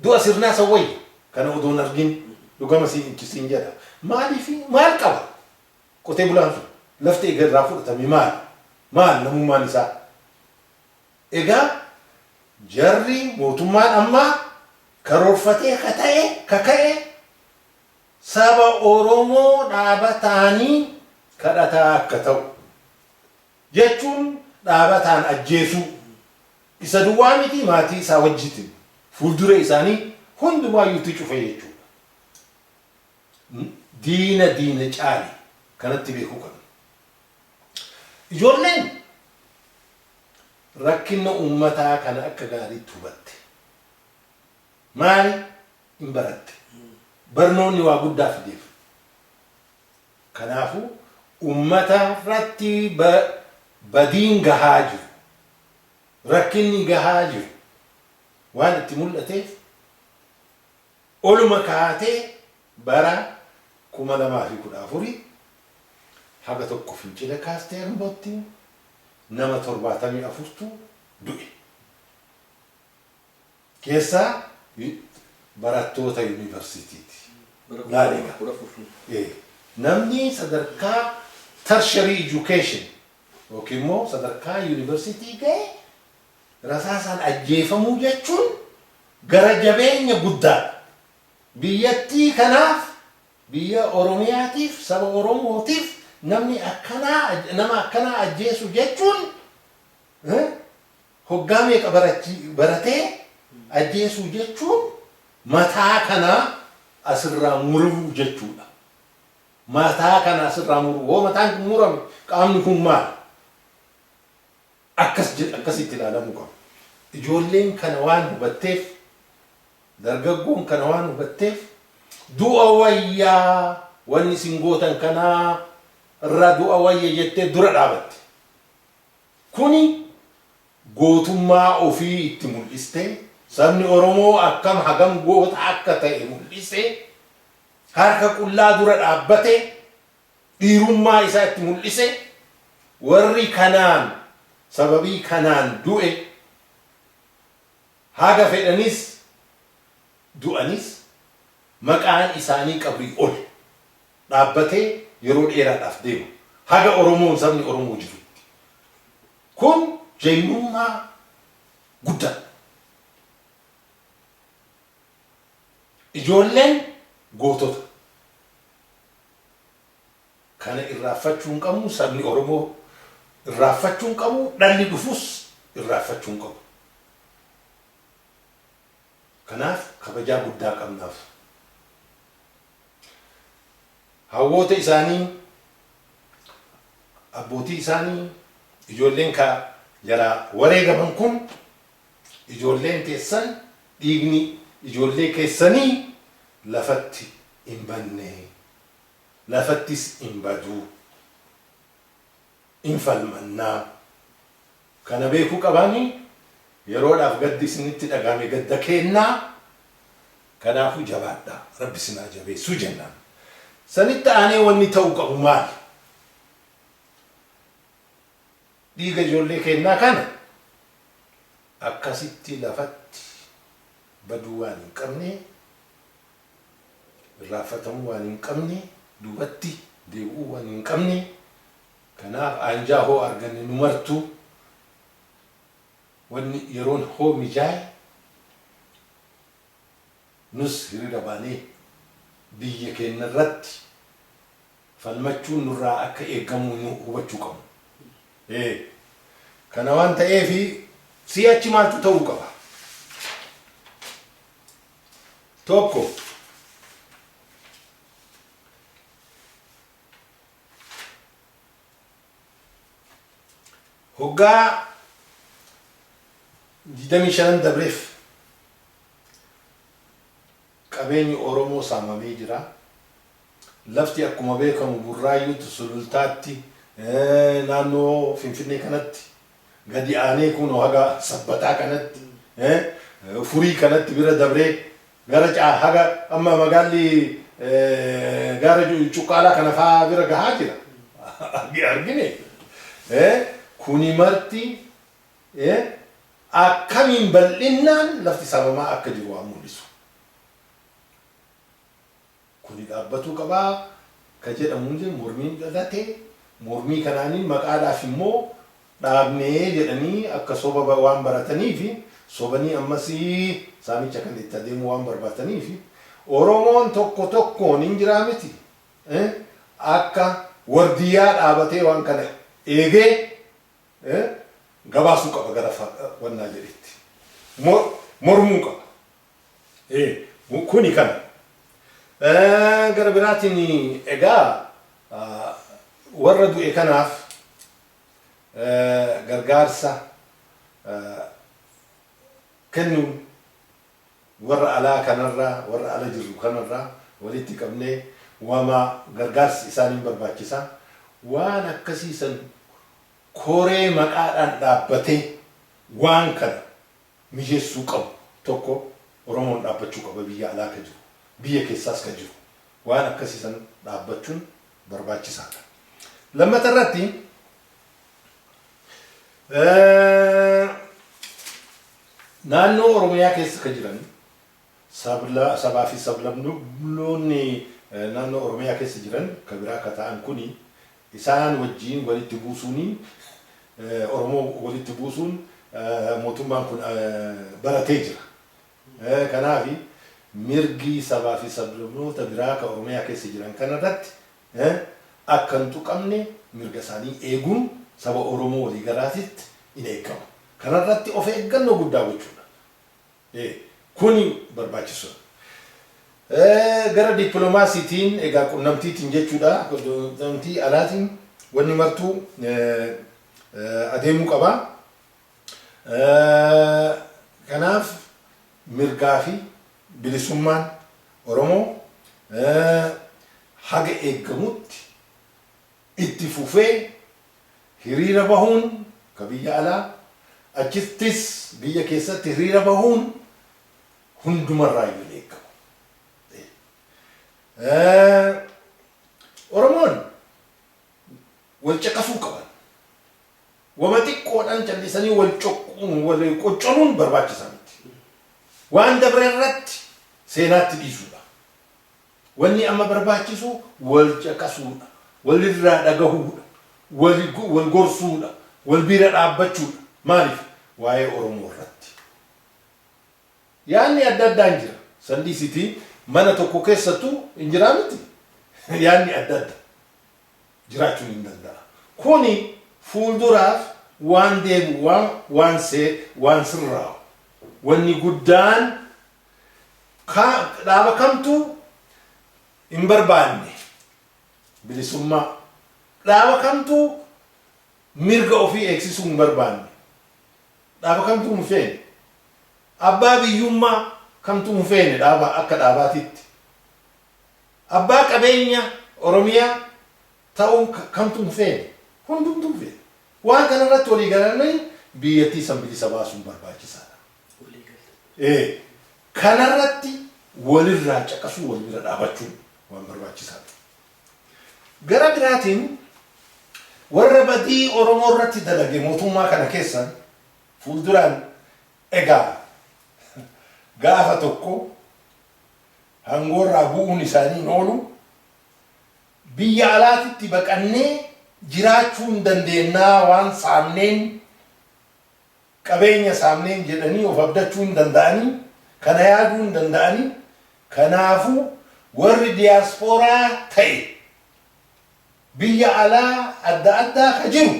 du'a sirnaa san wayya. Kana odoo hin argin dhugama siin jedha. Maaliif maal qaba? Qotee bulaan sun lafti eega irraa fudhatame maali? Maal namummaan isaa? Egaa jarri mootummaan ammaa karoorfatee ka ta'e ka ka'e saba Oromoo dhaabataanii kadhataa akka ta'u jechuun dhaabataan ajjeesuu isa duwwaa miti, maatii isaa wajjitin fuuldura isaanii hundumaayyuutti cufe jechuudha. Diina diina caali kanatti beekuu qabna. Ijoolleen rakkina uummataa kana akka gaariitti hubatte. Maali hin baratte? Barnoonni waa guddaa fideef. Kanaafuu uummata irratti badiin gahaa jiru, rakkinni gahaa jiru waan itti mul'ateef oluma kaatee bara 2014 haga tokko fincila kaastee Ambootti nama 74tu du'e. Keessaa barattoota yuunivarsiitiiti. Laali egaa. 14. Namni sadarkaa tertiary education yookiin immoo sadarkaa yuunivarsiitii ga'e rasaasaan ajjeefamuu jechuun gara jabeenya guddaadha. Biyyattii kanaaf, biyya Oromiyaatiif, saba Oromootiif namni akkanaa nama akkanaa ajjeesu jechuun hoggaa meeqa baratee ajjeesuu jechuun mataa kanaa asirraa muruu jechuudha. Mataa kana asirraa muruu. Hoo mataan kun murame qaamni kun maal? Akkas jedha, akkasitti ilaalamuu qaba. Ijoolleen kana waan hubatteef, dargaggoon kana waan hubatteef, du'a wayyaa, wanni isin gootan kanaa irraa du'a wayya jettee dura dhaabatte. Kuni gootummaa ofii itti mul'iste, sabni Oromoo akkam hagam goota akka ta'e mul'ise, harka qullaa dura dhaabbate, dhiirummaa isaa itti mul'ise. Warri kanaan sababii kanaan du'e haga fedhanis du'anis maqaan isaanii qabrii ol dhaabbatee yeroo dheeraadhaaf deema. Haga Oromoon, sabni Oromoo jirutti. Kun jeenyummaa guddaa. Ijoolleen gootota. Kana irraanfachuu hin qabnu, sabni Oromoo irraanfachuu hin qabu, dhalli dhufus irraanfachuu hin qabu. Kanaaf kabajaa guddaa qabnaaf. Hawwoota isaanii, abbootii isaanii, ijoolleen ka jalaa wareegaman kun, ijoolleen teessan, dhiigni ijoollee keessanii lafatti hin banne, lafattis hin badu, hin falmannaa. Kana beekuu qabaanii yeroodhaaf gaddi isinitti dhagahame gadda keennaa, kanaafuu jabaadhaa, Rabbi isin haa jabeessuu jennaan. Sanitti aanee wanni ta'uu qabu maali? Dhiiga ijoollee keennaa kana akkasitti lafatti Baduu waan hin qabne, irraanfatamuu waan hin qabne, duubatti deebi'uu waan hin qabne, kanaaf aanjaa hoo arganne nu martuu wanni yeroon hoo mijaa'e nus hiriira baanee biyya keenya irratti falmachuun nurraa akka eegamu nu hubachuu qabnu. Kana waan ta'eef si'achi maaltu ta'uu qaba? Tokko, hoggaa 25 dabreef qabeenyi Oromoo saamamee jira. Lafti akkuma beekamu Burraayyuutti, Sulultaatti, naannoo Finfinnee kanatti gadi aanee kunoo haga Sabbataa kanatti, Furii kanatti bira dabree gara haga amma magaalli gaara Cuqqaalaa kana fa'aa bira gahaa jira. Argine. Kuni marti akkamiin bal'innaan lafti saamamaa akka jiru waan mul'isu. Kuni dhaabbatuu qabaa ka jedhamuun mormiin dhalate, mormii kanaaniin maqaadhaaf immoo dhaabnee jedhanii akka soba waan barataniif sobanii ammas saamicha kan itti adeemuu waan barbaataniif Oromoon tokko tokkoon hin jiraa miti akka wardiyyaa dhaabatee waan kana eegee gabaasuu qaba gara wannaa jedhetti. Mormuu qaba. Kuni kana. Gara biraatiin egaa warra du'e kanaaf gargaarsa kennuun warra alaa kanarraa, warra ala jirru kanarraa walitti qabnee wama gargaarsi isaaniin barbaachisa. Waan akkasiisan koree maqaadhaan dhaabbatee waan kana mijeessuu qabu tokko Oromoon dhaabbachuu qaba biyya alaa ka jiru, biyya keessaas ka jiru. Waan akkasiisan dhaabbachuun barbaachisaadha. Lammata irratti naannoo Oromiyaa keessa ka jiran sabaa fi sablammoonni naannoo Oromiyaa keessa jiran ka biraa ka ta'an kuni isaan wajjiin walitti buusuun, Oromoo walitti buusuun mootummaan kun baratee jira. Kanaaf mirgi sabaa fi sablammoota biraa ka Oromiyaa keessa jiran kanarratti akka hin tuqamne mirga isaanii eeguun saba Oromoo waliigalaatitti in eegama. Kanarratti of eeggannoo guddaa gochuudha. Kuni barbaachisuudha. Gara dippiloomaasiitiin egaa qunnamtiitiin jechuudha. Qunnamtii alaatiin wanni martuu adeemuu qaba. Kanaaf mirgaa fi bilisummaan Oromoo haga eeggamutti itti fufee hiriira bahuun ka biyya alaa, achittis biyya keessatti hiriira bahuun hundumarraayyuu hin eeggamu. Oromoon wal caqasuu qaban. Wama xiqqoodhaan callisanii wal qoccoluun barbaachisaa miti. Waan dabre irratti seenaatti dhiisuudha. Wanni amma barbaachisu wal caqasuudha, walirraa dhagahuudha, wal gorsuudha, wal bira dhaabbachuudha. Maaliif? Waa'ee Oromoo irratti. Yaanni adda addaan jira. Sandhiisitii mana tokko keessattuu hin jiraa miti. Yaanni adda adda jiraachuun hin danda'a. Kuni fuulduraaf waan deebi'u, waan waan see waan sirraa'u. Wanni guddaan dhaaba kamtu hin barbaanne bilisummaa, dhaaba kamtu mirga ofii eegsisuu hin barbaanne, dhaaba kamtu hin feene, abbaa biyyummaa kamtu hin feene dhaaba akka dhaabaatitti, abbaa qabeenya Oromiyaa ta'uu kamtu hin feene, hundumtuu hin feene. Waan kanarratti walii galanii biyyattii san bilisa baasuun barbaachisaadha. Kanarratti walirraa caqasuu, wal bira dhaabachuun waan barbaachisaadha. Gara biraatiin warra badii Oromoo irratti dalage mootummaa kana keessan fuulduraan egaa Gaafa tokko hangoorraa bu'uun isaanii hin oolu. Biyya alaatitti baqannee jiraachuu hin dandeennaa, waan saamneen, qabeenya saamneen jedhanii of abdachuu hin danda'anii, kana yaaduu hin danda'anii. Kanaafuu warri diyaaspooraa ta'e, biyya alaa adda addaa ka jiru,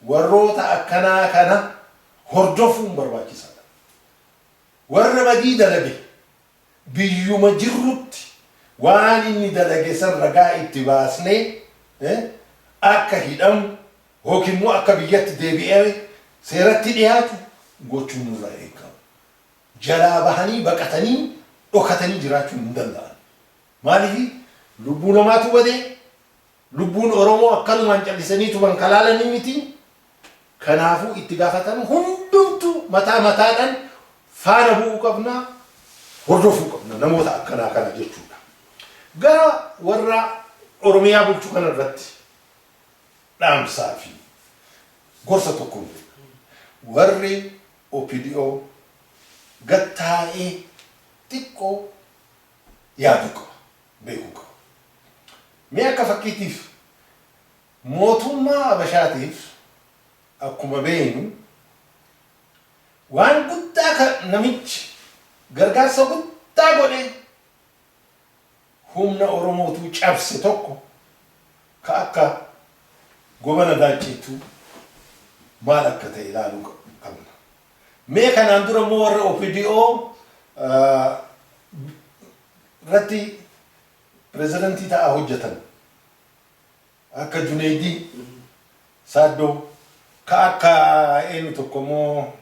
warroota akkanaa kana hordofuun barbaachisaadha. Warra badii dalage biyyuma jirrutti waan inni dalage san ragaa itti baasnee akka hidhamu yookiin immoo akka biyyatti deebi'ee seeratti dhiyaatu gochuun nurraa eegama. Jalaa bahanii baqatanii dhokatanii jiraachuu hin danda'an. Maaliif? Lubbuu namaatu badee, lubbuun Oromoo akkanumaan callisanii tuman kalaalanii miti. Kanaafuu itti gaafatamu hundumtuu mataa mataadhaan faana bu'uu qabna, hordofuu qabna namoota akkanaa kana jechuudha. Gara warra Oromiyaa bulchuu kana irratti dhaamsaa fi gorsa tokko, warri OPDO gattaa'ee xiqqoo yaaduu qaba, beekuu qaba. Mee akka fakkiitiif mootummaa Habashaatiif akkuma beeknu waan guddaa ka namichi gargaarsa guddaa godhe, humna Oromootuu cabse tokko ka akka Gobana Daacciitu maal akka ta'e ilaaluu qabna. Mee kanaan dura immoo warra OPDO irratti pirezidantii ta'aa hojjetan akka Juneedii Saaddoo, ka akka eenyu tokko immoo,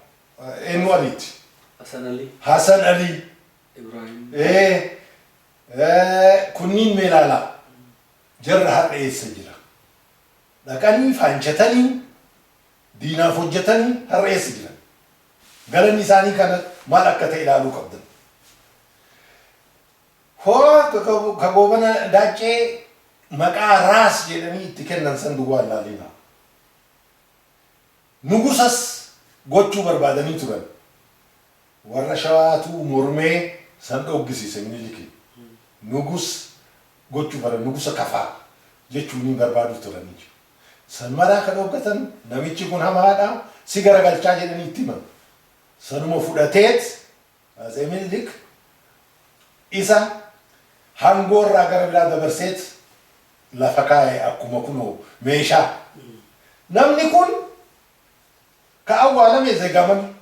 eenyu Aliiti. Hasan Ali. Hasan Ali. Ibrahim. Kunniin mee ilaalaa, jarra har'a eessa jira? Dhaqanii faanchatanii diinaaf hojjetanii har'a eessa jiran? Galanni isaanii kana maal akka ta'e ilaaluu qabdan. Hoo ka Goobana Daaccee maqaa raas jedhanii itti kennan san duwwaa ilaalina. Nugusas gochuu barbaadanii turan. Warra Shawaatu mormee san dhoggisiise Miniliki. Nugus gochuu bara nugusa Kafaa jechuun barbaadu turanii. San maraa ka dhoggatan namichi kun hamaadha, si garagalchaa jedhanii itti himan. Sanuma fudhateet Atsee Minilik isa hangoorraa gara biraa dabarseet lafa kaa'e akkuma kunoo meeshaa. Namni kun ka awwaalame Zegaman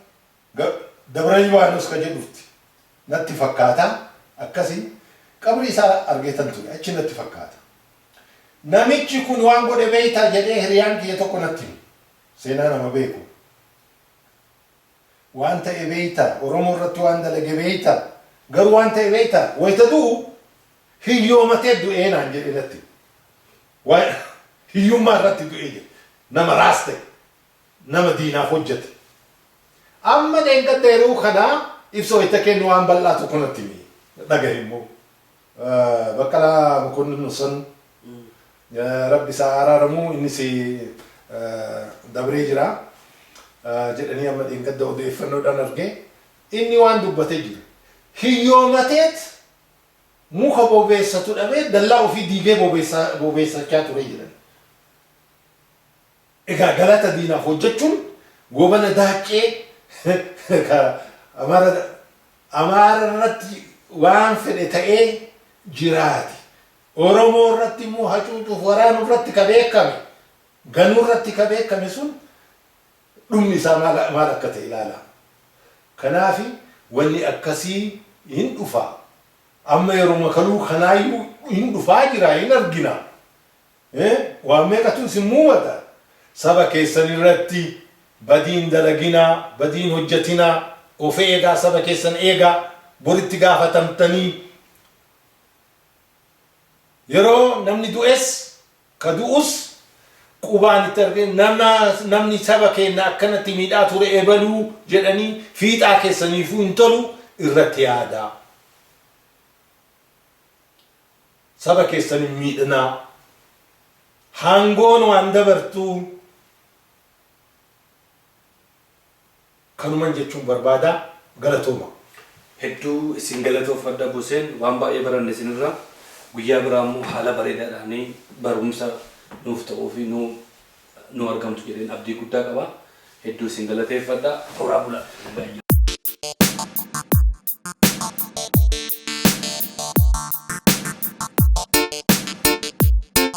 Dabra Libaanoos ka jedhutti natti fakkaata, akkasii qabri isaa argeetan ture, achi natti fakkaata. Namichi kun waan godhe beeytaa jedhee hiriyaan kiyya tokko natti hime. Seenaa nama beeku. Waan ta'e beeytaa? Oromoo irratti waan dalage beeytaa? Garuu waan ta'e beeytaa? Wayita du'u hiyyoomatee du'ee naan jedhe natti hime. Waan hiyyummaa irratti du'ee jedhe. Nama raas ta'e. Nama diinaaf hojjete. Amma dheengadda yeroo kanaa ibsa wayita kennu waan bal'aa tokko natti hime. Dhagahe immoo. Baqqalaa Mokonnin san Rabbi isaa araaramu, innis dabree jira jedhanii amma dheengadda odeeffannoodhaan arge. Inni waan dubbatee jira. Hiyyoomateet muka bobeessatu dhabee dallaa ofii diigee bobeessachaa ture jedhan. Egaa galata diinaaf hojjechuun Goobana Daaccee ka Amaara irratti waan fedhe ta'ee jiraate. Oromoo irratti immoo hacuucuuf waraanuu irratti ka beekame, ganuu irratti ka beekame sun dhumni isaa maal akka ta'e ilaala. Kanaaf wanni akkasii hin dhufa. Amma yeroo makaluu kanaayyuu hin dhufaa jira, hin argina. Waan meeqatu isin muumata. Saba keessan irratti badiin dalaginaa, badiin hojjetinaa, of eegaa, saba keessan eegaa, boritti gaafatamtanii. Yeroo namni du'es ka du'us qubaan itti argee namni saba keenya akkanatti miidhaa ture ebaluu jedhanii fiixaa keessaniifuu hin tolu, irratti yaadaa. Saba keessan hin miidhinaa. Hangoon waan dabartuu kanuman jechuun barbaada, galatooma. Hedduu isin galatoofadha Buseen, waan baay'ee baranne isinirraa. Guyyaa biraa immoo haala bareedaadhaan barumsa nuuf ta'uu fi nu argamtu jedheen abdii guddaa qaba. Hedduu isin galateeffadha. Horaa bulaa.